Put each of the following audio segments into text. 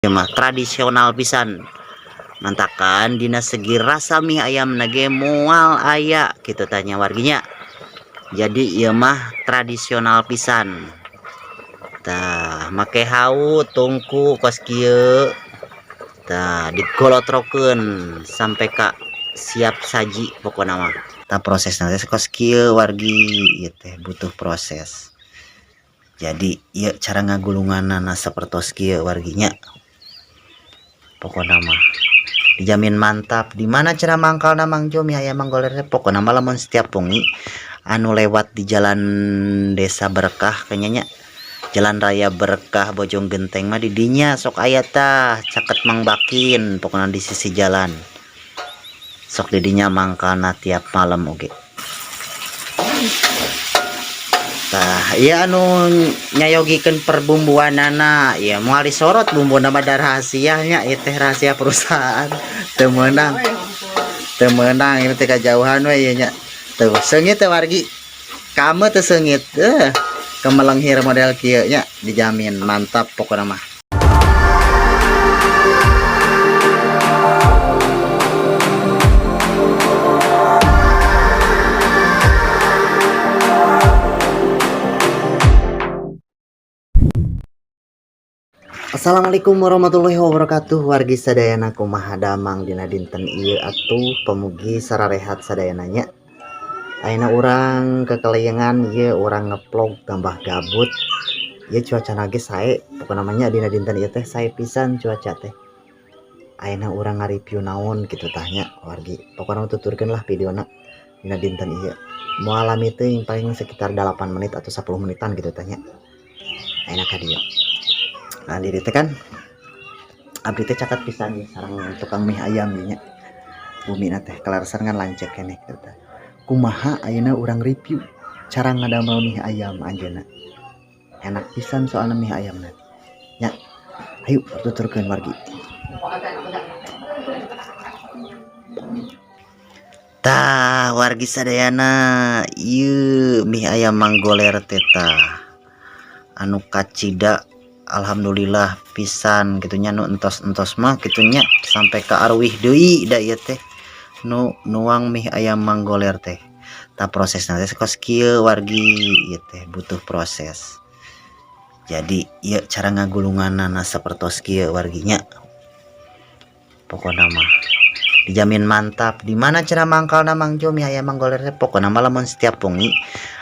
Mah tradisional pisan. Mantakan dina segi rasa mie ayam nage moal aya kitu tanya warginya. Jadi ieu mah tradisional pisan. Tah make hawu tungku kos kieu. Tah digolotrokeun sampai ka siap saji pokona mah. Tah prosesna teh kos kieu wargi ieu teh butuh proses. Jadi ieu cara ngagulunganana sapertos kieu warginya. Pokona mah dijamin mantap. Di mana cara mangkalna Mang Jo mie ayam Mang Goler teh? Pokona mah lamun setiap wengi anu lewat di jalan Desa Berkah kayaknya nya. Jalan Raya Berkah Bojong Genteng mah di dinya sok aya tah caket Mang Bakin pokona di sisi jalan. Sok di dinya mangkalna tiap malam oge. Tah ieu anu nyayogikeun perbumbuanana ieu moal disorot bumbuna mah da rahasia nya ieu teh rahasia perusahaan. Teu meunang. Teu meunang ieu teh kajauhan we ieu nya. Tuh seungit teh wargi. Kame teu seungit. Kemelenghir model kieu nya dijamin mantap pokona mah. Assalamualaikum warahmatullahi wabarakatuh wargi sadayana kumaha damang dina dinten ieu atuh pemugi sararehat sadayana nya. Ayeuna urang kekeleyengan ieu urang ngevlog tambah gabut. Ieu cuacana ge sae pokona mah nya dina dinten ieu teh sae pisan cuaca teh. Ayeuna urang ngareview naon kitu tah nya wargi. Pokona tuturkeun lah videona dina dinten ieu. Moal lami teuing paling sekitar 8 menit atau 10 menitan gitu tah nya. Ayeuna ka dieu. Nah, diri teh kan abdi teh caket pisan ieu sareng tukang mie ayam ieu nya. Bumina teh kalarsan kan lanceuk keneh kitu tah. Kumaha ayeuna urang review cara ngadamel mie ayam anjeunna. Enak pisan soalna mie ayamna. Nya, ayo tuturkeun wargi. Tah wargi sadayana ieu mie ayam Mang Goler teh tah. Anu kacida alhamdulillah pisan gitunya nu entos-entos mah gitunya sampai ke arwih deui da ieu teh nu nuang mie ayam Mang Goler teh. Tah prosesna teh kos kieu wargi ieu teh butuh proses. Jadi ieu cara ngagulunganana sapertos kieu warginya. Pokona mah dijamin mantap. Di mana cara mangkalna Mang Jo mie ayam Mang Goler teh? Pokona mah lamun setiap wengi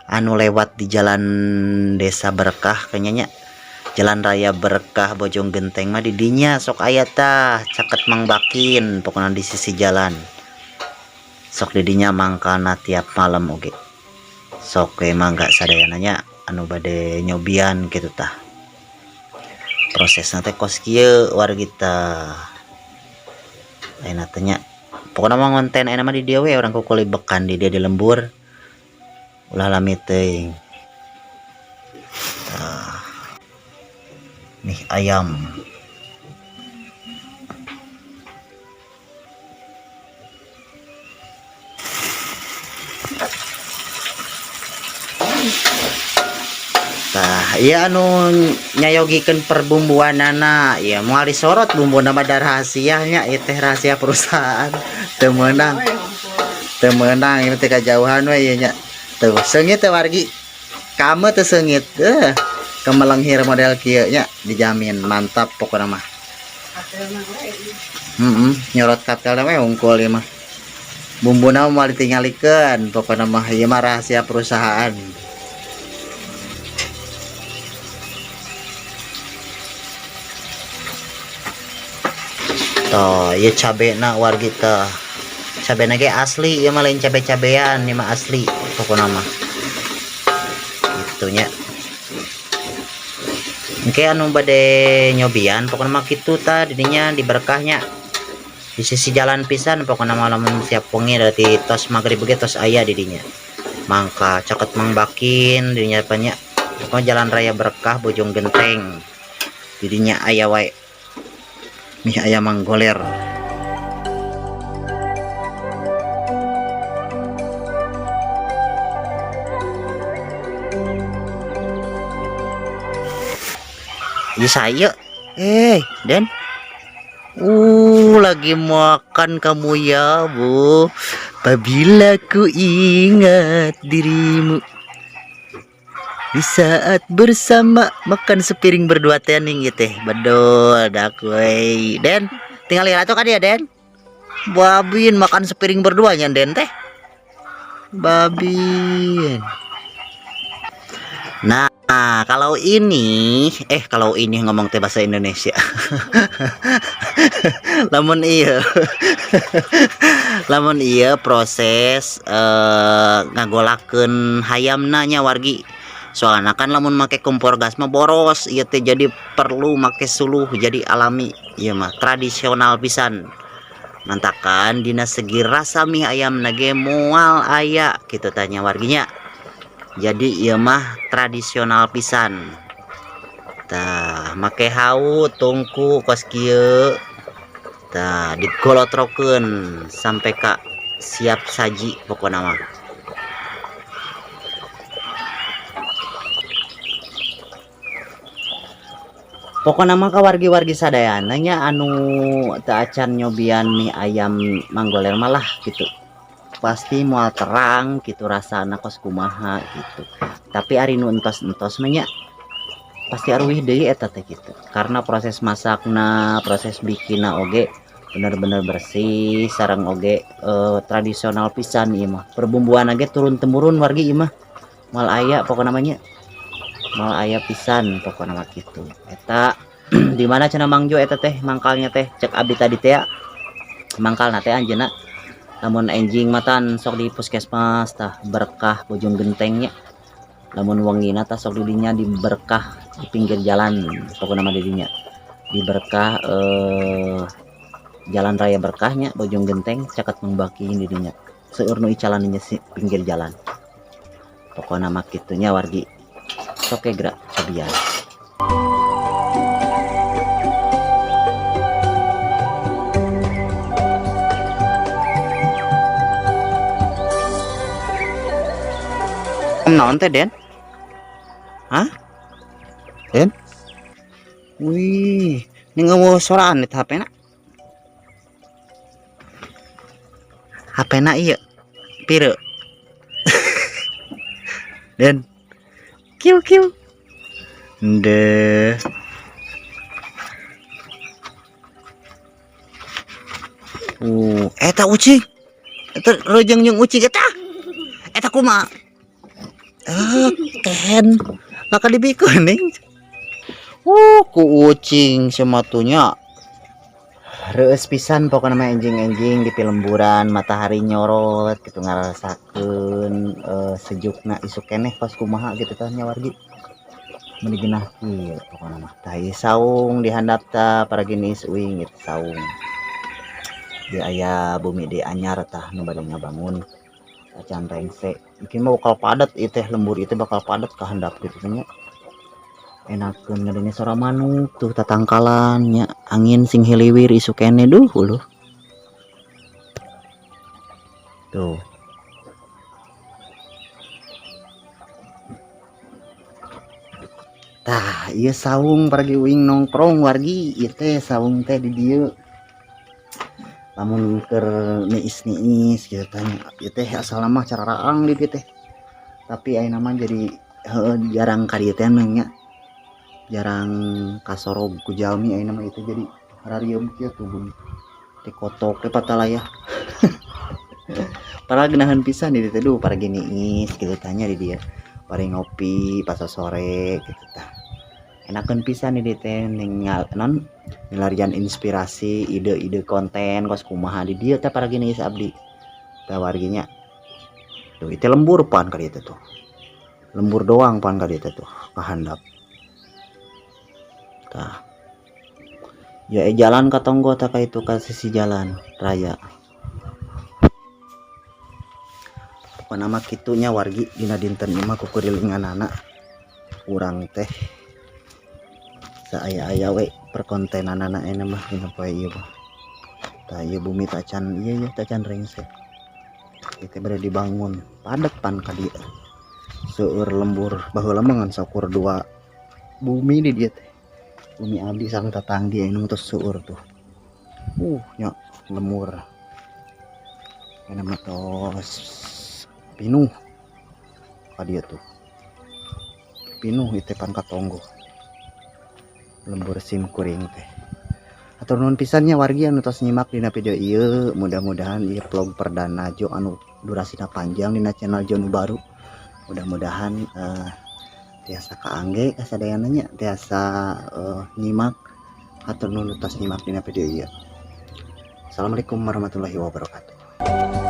anu lewat di jalan Desa Berkah kayaknya nya. Jalan Raya Berkah Bojong Genteng mah di dinya sok aya tah caket Mang Bakin pokona di sisi jalan. Sok di dinya mangkalna tiap malam oge. Sok we mangga sadayana nya anu bade nyobian kitu tah. Prosesna teh kos kieu wargi tah. Ayeuna teh nya pokona mah ngonten ayeuna mah di dieu we urang kukulibekan di dieu di lembur. Ulah lami teuing. Tah. Mie ayam. Tah, ieu anu nyayogikeun perbumbuanana ieu moal disorot bumbuna mah da rahasia nya ieu teh rahasia perusahaan. Teu meunang. Teu meunang ieu teh kajauhan we ieu nya. Tuh seungit teh wargi. Kame teu seungit. Kemelenghir model kieu nya dijamin mantap pokona mah. Nyorot katelna we unggul ieu mah. Bumbuna moal ditingalikeun pokona mah ieu mah rahasia perusahaan. Toh, ieu cabena wargi teh. Cabena ge asli ieu mah lain cabe-cabean, ieu mah asli pokona mah. Kitu nya. Engke anu bade nyobian pokona mah kitu tah didinya di berkahnya. Di sisi jalan pisan pokona mah lamun siap wengi dari tos magrib ge tos aya di dinya. Mangka caket Mang Bakin dinya nya. Pokona Jalan Raya Berkah Bojong Genteng. Di dinya aya wae mie ayam Mang Goler. Ieu saeu. Den. Lagi makan kamu ya, Bu. Apabila ku ingat dirimu di saat bersama makan sepiring berdua teh ning ieu teh. Bedol dak we. Den, tinggal lihat atuh ka dia, Den. Babin makan sepiring berdua nya, Den teh. Babin. Nah, kalau ini kalau ini ngomong teh bahasa Indonesia. Lamun iya. Lamun iya proses ngagolakeun hayamna nya wargi. Soalna kan lamun make kompor gas mah boros ieu teh, jadi perlu make suluh, jadi alami ieu mah, tradisional pisan. Mantakan dina segi rasa mie ayam ge moal aya kitu tanya warginya. Jadi ieu mah tradisional pisan. Tah, make hawu tungku kos kieu. Tah, digolotrokeun sampai ka siap saji pokona mah. Pokona mah ka wargi-wargi sadayana nya anu teu acan nyobian mie ayam Manggoler malah gitu. Pasti moal terang gitu rasana kos kumaha gitu. Tapi ari nu entos-entos mah nya pasti aruwih deui eta teh gitu. Karena proses masakna, proses bikinna oge bener-bener bersih, sareng oge tradisional pisan ieu mah. Perbumbuan oge turun temurun wargi ieu mah. Moal aya pokona mah nya. Moal aya pisan pokona mah kitu. Eta di mana cenah Mang Jo eta teh mangkalnya teh cek abdi tadi teh ya. Mangkalna teh anjeunna lamun enjing matan sok di puskesmas tah Berkah Bojong Gentengnya. Lamun wengina tah sok di dinya di Berkah di pinggir jalan pokona mah di dinya. Di Berkah jalan raya Berkahnya Bojong Genteng caket Mang Baki di dinya. Seueur nu icalan dinya si pinggir jalan. Pokona mah kitunya wargi. Sok geura cobian. Naon teh, Den? Hah? Den? Wih, ini nggak soraan nih HP na. HP na iya. Pire. Den. Kiu kiu. Nde. Eta ucing. Eta rojeng jeung ucing eta. Eta kumaha? Kehen. Maka dibikeun ning. Ku ucing sematunya. Reueus pisan pokona mah enjing-enjing di pilemburan, matahari nyorot gitu ngarasakeun sejukna isuk keneh pas kumaha gitu tah nya wargi. Meuni geunah kieu pokona mah. Tah ieu saung di handap tah paragi niis uing gitu saung. Di aya bumi di anyar tah nu bade ngabangun. Acan rengse. Mungkin mah bakal padat ieu teh lembur ieu teh bakal padat ka handap gitu nya. Enakeun ngadenge suara manuk tuh tatangkalan nya, angin sing hiliwir isuk keneh duh uluh. Tuh. Tah, ieu saung paragi uing nongkrong wargi, ieu teh saung teh di dieu. Lamun keur niis-niis gitu tah nya, ieu teh asalna mah cararaang di dieu teh. Tapi ayeuna mah jadi heueuh jarang ka dieu teh nya. Jarang kasorog ku jalmi ayeuna mah itu jadi rarieum kieu tuh bumi. Dikotok teh patalaya. Padahal geunaheun pisan di dieu teh duh paragi niis gitu tah nya di dieu. Bari ngopi pas sore gitu tah. Enakeun pisan di dieu teh ningal non milarian inspirasi ide-ide konten kos kumaha di dieu teh paragi niis abdi. Tah warginya. Tuh itu lembur pan ka dieu teh tuh. Lembur doang pan ka dieu teh tuh ka handap. Tah. Ya jalan ka tonggo tah ka itu ka sisi jalan raya. Pokona mah kitu nya wargi dina dinten ieu mah kukurilinganana urang teh saaya-aya we perkontenanana ayeuna mah dina poe ieu mah. Tah ieu bumi tacan ieu ya tacan rengse. Ieu teh bade dibangun padet pan ka dieu. Seueur lembur baheula mah ngan saukur 2 bumi di dieu teh. Bumi abdi sareng tatanggi anu tos seueur tuh. Nya lembur. Ayeuna mah tos pinuh ka dieu tuh. Pinuh ieu teh pan ka tonggoh. Lembur sim kuring teh. Hatur nuhun pisan nya wargi anu tos nyimak dina video ieu. Mudah-mudahan ieu vlog perdana Jo anu durasina panjang dina channel Jo nu baru. Mudah-mudahan tiasa kaangge kasadayana nya, tiasa nyimak. Hatur nuhun tos nyimak dina video ieu. Assalamualaikum warahmatullahi wabarakatuh.